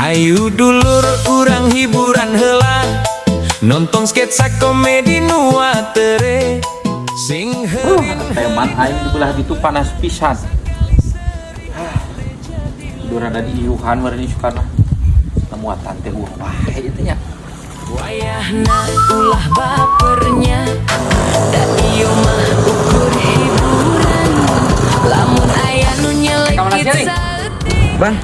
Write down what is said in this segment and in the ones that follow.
Ayo dulur, urang hiburan heula, nonton sketsa komedi nu atere sing Teman aing di belah ditu panas pisan. Udah rada diiuhan meureun sukana. Muatan teh wah ieu teh nya. Wayahna ulah bapernya, da ieu mah ukur hiburan. Lamun aya nu nyelekit saeutik. Bang,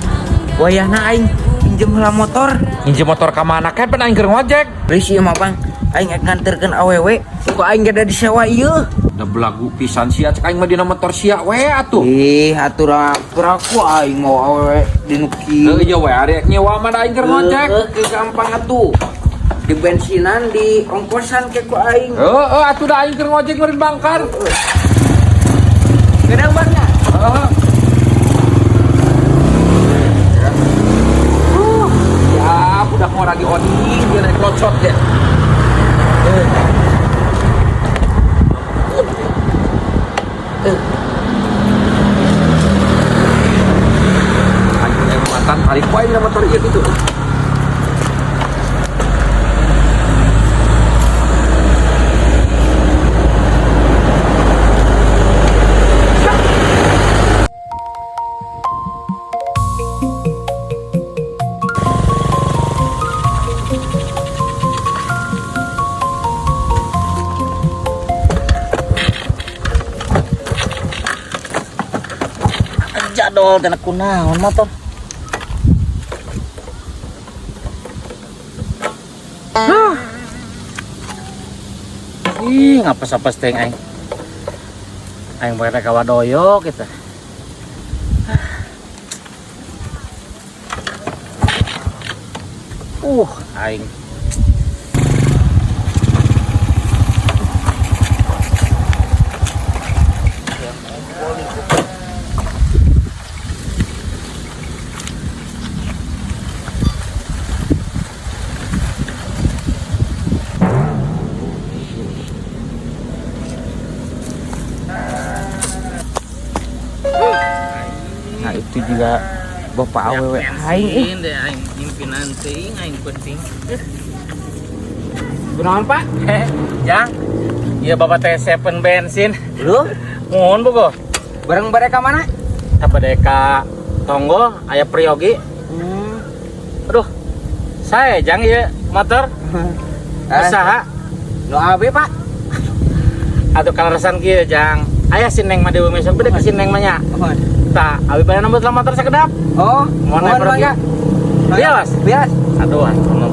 wayahna aing pinjem heula motor. Nginjem motor ka mana kan pan aing keur ngojek. Geus ieu mah, Bang, aing ek nganterkeun awewe, ku aing gada disewa ieu. Da belagu pisan sia, cek aing mah dina motor sia we atuh. Ih, atuh piraku aing mau awewe di nu kieu. Heuh ieu we ari nyewa mah da aing keur ngojek. Heuh, ke gampang atuh. Di bensinan, di ongkosan ke ku aing. Heeh atuh da aing keur ngojek meureun bangkar. Gedang, Bang, nya. Heeh. Ya, budak mau lagi oding, dia naik locot ya. Aing muatan tarik wae dina motor ieu kitu. Jadol teh kunaon motor. Huh. Ih, ngapas-apas teh aing. Aing bade ka wadoyo kita. Aing. Nah, itu juga bapak awewe aing ih. Deh aing pimpinan teuing aing penting. Kunaon, Pak? Jang. Iya bapak teh seven bensin. Lu Mohon bogo. bareng bare ka mana? Ka bade ka tonggo aya priyogi. Aduh. Saya jang ieu motor. Usaha Nu abi, Pak. Atuh kaleresan kieu jang. Aya si Neng mah deui mesok bede ka si Neng mah nya. Mohon. Tah, abi bade nambut motor sakedap. Oh, Mohon mohon naik mangga. Bias. Bias. Aduh, atuh.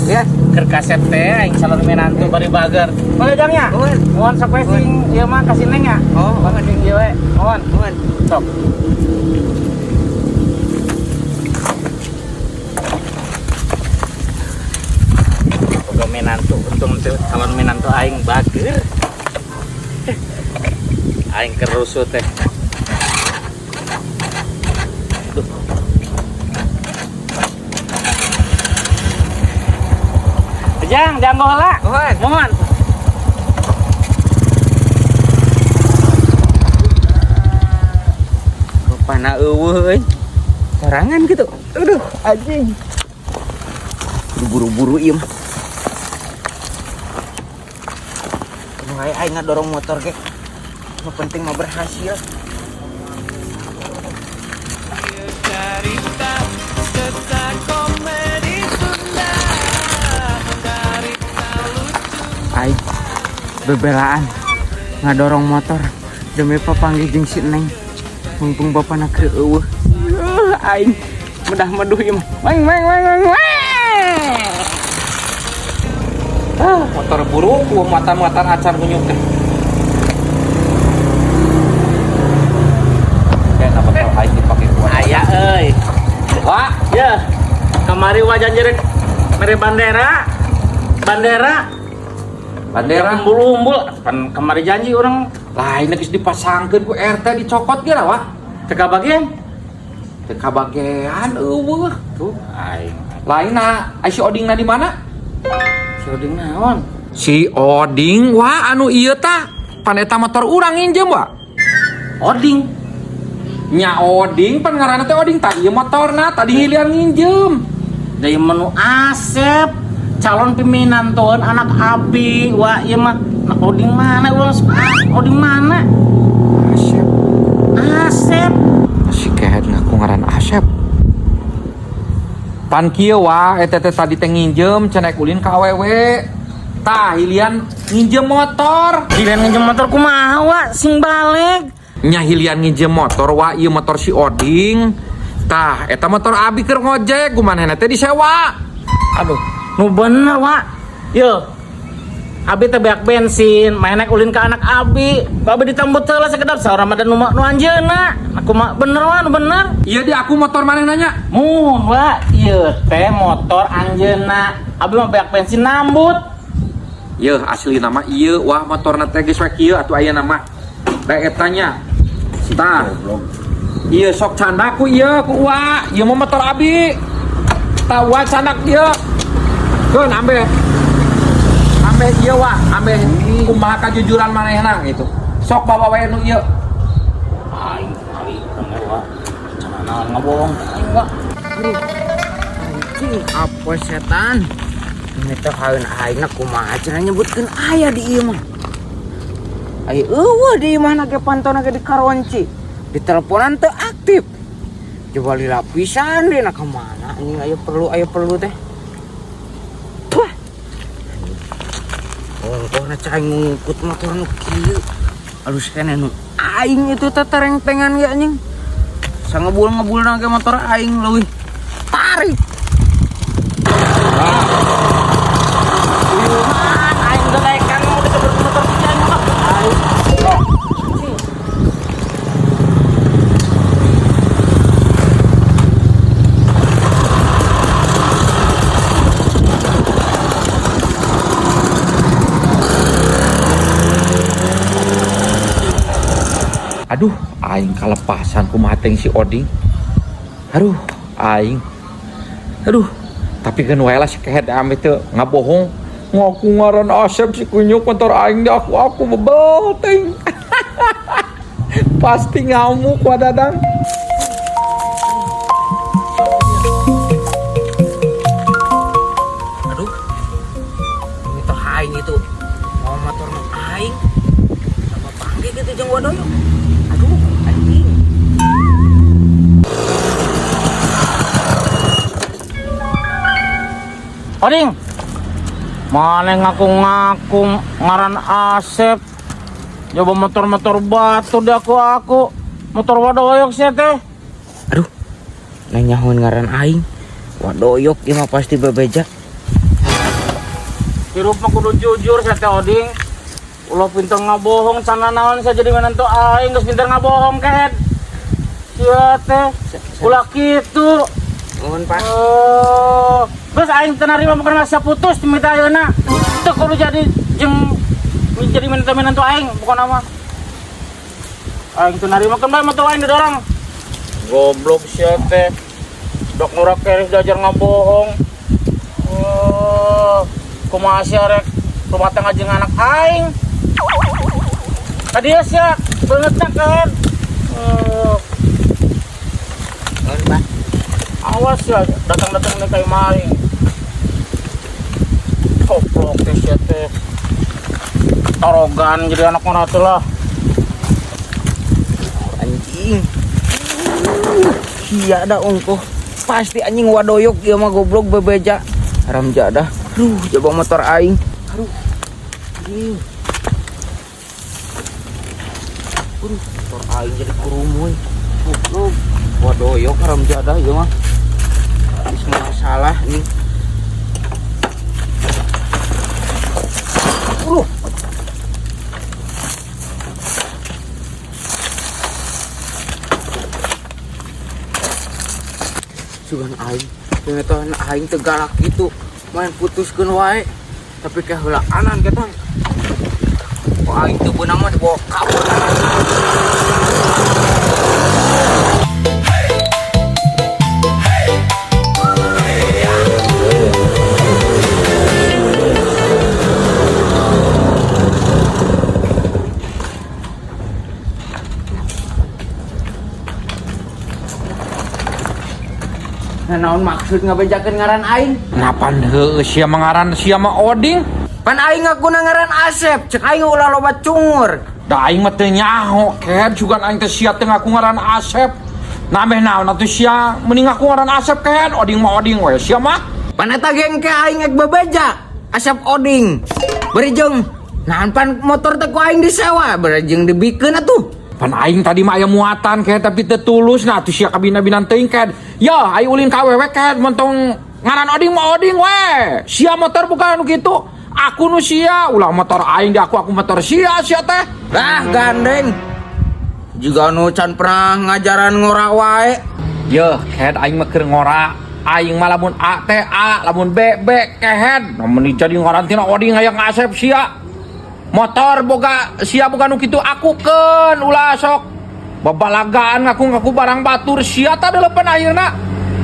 Bias. Keur kasep teh aing calon menantu bari bager. Mangga jang nya. Mohon. Mohon sok we sing ieu mah ka si Neng nya. Oh, Mohon sing ieu we. Mohon. Mohon. Sok. Boga menantu, untung teu calon menantu aing bager. Aing kerusuh teh. Duh. Jang, jang heula. Mohon. Mohon. Bapana eueuh euy. Sorangan gitu. Aduh, anjing. Buru-buru ieu mah. Aduh, aing ngadorong motor ge. Nu penting mah berhasil. Cerita sketsa komedi Sunda, cerita lucu. Aing bebelaan ngadorong motor demi papanggih jeung si Neng. Mumpung bapana keur eueuh. Aing medah meduh ieu mah. Weng weng weng weng weng. Ah, motor buruk, muatan-muatan acan kunyuk teh. Kayak apa kalau aing dipake kuat. Aya euy. Wah, Ya, kamari wajan jerek mere bandera. Bandera. Bandera. Umbul-umbul, pan kamari janji urang Lain geus dipasangkeun ku RT dicokot ge lah, wah. Teu kabagian. Teu kabagian eueuh. Tuh, aing. Lain na, ai si Oding na di mana? Si Oding naon? Si Oding wah anu ieu tah. Pan eta motor urang nginjem, wah. Oding. Nya Oding pan ngaranna teh Oding tah ieu motorna tadi hilian nginjem. Dari menu Asep calon piminantuan anak abi wa ieu mah. Nah, Oding mana ulang Oding mana? Asep. Asep. Si kehed ngaku ngaran Asep. Pan kieu wa eta teh tadi teh nginjem cenah ulin ka awewe. Tah hilian nginjem motor. Hilian nginjem motor kumaha wa sing balik. Nya hilian nginjem motor wa ieu motor si Oding. Tah eta motor abi keur ngojek kumanehna teh disewa. Aduh, nu bener wa. Yo. Abi teh beak bensin, main naik ulin ke anak abi. Ku abi ditambut heula sekedap saurang mah nu nu anjeunna. Aku mah bener wa, nu bener. Iya di aku motor maneh nanya. Muhun wa, ieu teh motor anjeunna. Abi mah beak bensin nambut. Yeuh asli nama ieu wah motorna teh geus we kieu atuh aya nama. Da eta nya. Tah. Ieu sok candak ku ieu ku uwa, ieu mah motor abi. Tah uwa candak ieu. Keun ambe. Ambe ieu wa, ambe kumaha kajujuran manehna gitu. Sok bawa wae nu ieu. Aing ari urang wa. Cenah naon ngabohong aing wa. Anjing apa setan? Ini teh haeun aing na kumaha cenah nyebutkeun aya di ieu mah. Aya eueuh di imah na ge pantona ge di karonci. Di teleponan teu aktif. Coba lila pisan deui na ka mana anjing aya perlu teh. Wah. Ongkohna cai ngungkut motor nu kieu. Alus keneh nu aing itu teh tereng-tengan ge anjing. Sangebul-ngebulna ge motor aing leuwih tarik. Uyuhan aing geus daekan mau disebut motor kieu mah. Aing. Aduh, aing kalepasan kumaha teh si Oding. Aduh, aing. Aduh, tapi kan wae lah si kehed ame teu ngabohong. Ngaku ngaran Asep si kunyuk motor aing di aku bebel ting. Pasti ngamuk wa Dadang. Aduh. Ini teh aing itu. Mau motor nu aing. Sama panggil gitu jeung wadoyo. Aduh, anjing. Oding. Mana ngaku-ngaku ngaran Asep. Coba motor-motor batu di aku. Motor wadoyok sia teh. Aduh. Nanyahoan ngaran aing. Wadoyok ieu mah pasti bebeja. Hirup mah kudu jujur sia teh Oding. Ulah pinter ngabohong sana naon sia jadi menantu aing geus pinter ngabohong kehed. Sia teh ulah kitu. Nuhun, Pak. Oh, terus aing teu narima bukan masa putus minta ayeuna. Teu kudu jadi jeung jadi menantu aing bukan nama. Aing teu narima keun bae motor aing didorong. Goblok sia teh. Dok ngurak keris diajar ngabohong. Oh, kumaha sia rek rumah tangga jeung anak aing. Tadi ya sia beungeutna kan. Oh. Nuhun, Pak. Awas ya, datang-datang nih kayak maling. Goblok teh sia teh. Torogan jadi anak mana tuh lah. Anjing. Sia da ongkoh. Pasti anjing wadoyok ieu mah goblok bebeja. Haram jadah. Aduh, coba motor aing. Aduh. Anjing. Aduh, motor aing jadi kurumuy. Goblok. Wadoyok haram jadah ieu mah. Ini semua salah nih. Aduh. Sugan aing, ternyata aing teu galak gitu, main putuskeun wae. Tapi keheulaanan kita. Kok aing teu beunang mah dibawa kabur. Nah, Naon maksud ngabejakeun ngaran aing? Napan heueuh sia mah ngaran sia mah Oding. Pan aing ngakuna ngaran Asep, cek aing ulah loba cungur. Da aing mah teu nyaho kehed sugan aing teh sia teh ngaku ngaran Asep. Nah meh naon atuh sia mending ngaku ngaran Asep kehed Oding mah Oding we sia mah. Pan eta ge engke aing ek bebeja, Asep Oding. Beri jeung naon pan motor teh ku aing disewa, beri jeung dibikeun atuh. Pan aing tadi mah aya muatan kehed tapi teu tulus nah atuh sia kabina-binan teuing kehed. Ya aing ulin ka awewe kehed montong ngaran Oding mah Oding we. Sia motor bukan anu kitu. Aku nu sia ulah motor aing di aku motor sia sia teh. Lah gandeng. Jiga nu can pernah ngajaran ngora wae. Yeuh, kehed aing mah keur ngora. Aing mah lamun A teh A, lamun B B kehed. Nah mun jadi ngaran tina Oding hayang Asep sia. Motor boga sia boga nu kitu akukeun ulah sok babalagaan ngaku-ngaku barang batur sia tah deulepan akhirna.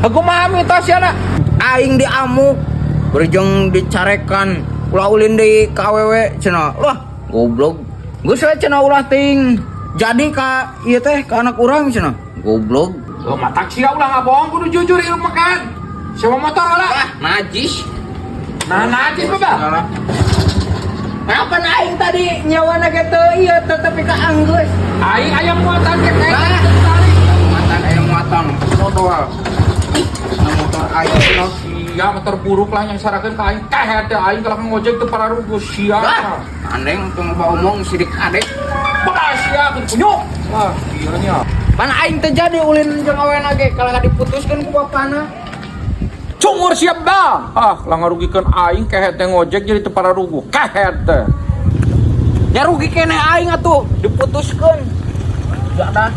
Kumaha mita sia na? Aing diamuk, beri jeung dicarekan, ulah ulin deui ka awewe cenah. Wah, goblok. Geus we cenah ulah ting. Jadi ka ieu teh ka anak urang cenah. Goblok. Oh, matak sia ulah ngabohong kudu jujur ieu mah kan. Sewa motor lah. Ah, najis. Nah, najis mah, Bang. Kapan aing tadi nyawana ge teu ieu teu tapi ka anggeus. Aing aya muatan ke kehed. Ah. Muatan aya muatan. Modal. Nah, motor aing cenah. Sia motor buruk lah yang sarakeun ka aing kehed teh aing kalau ngojek teu pararuguh sia. Ah, andeng tong loba omong sidik adek. Bekas sia kunyuk. Wah, sia nya. Pan aing teu jadi ulin jeung awena ge kalah diputuskeun ku bapana. Cungur siap dah. Ah, lah ngarugikeun aing kehed teh ngojek jadi teu pararuguh. Kehed teh. Ya rugi keneh aing atuh diputuskeun. Ya dah.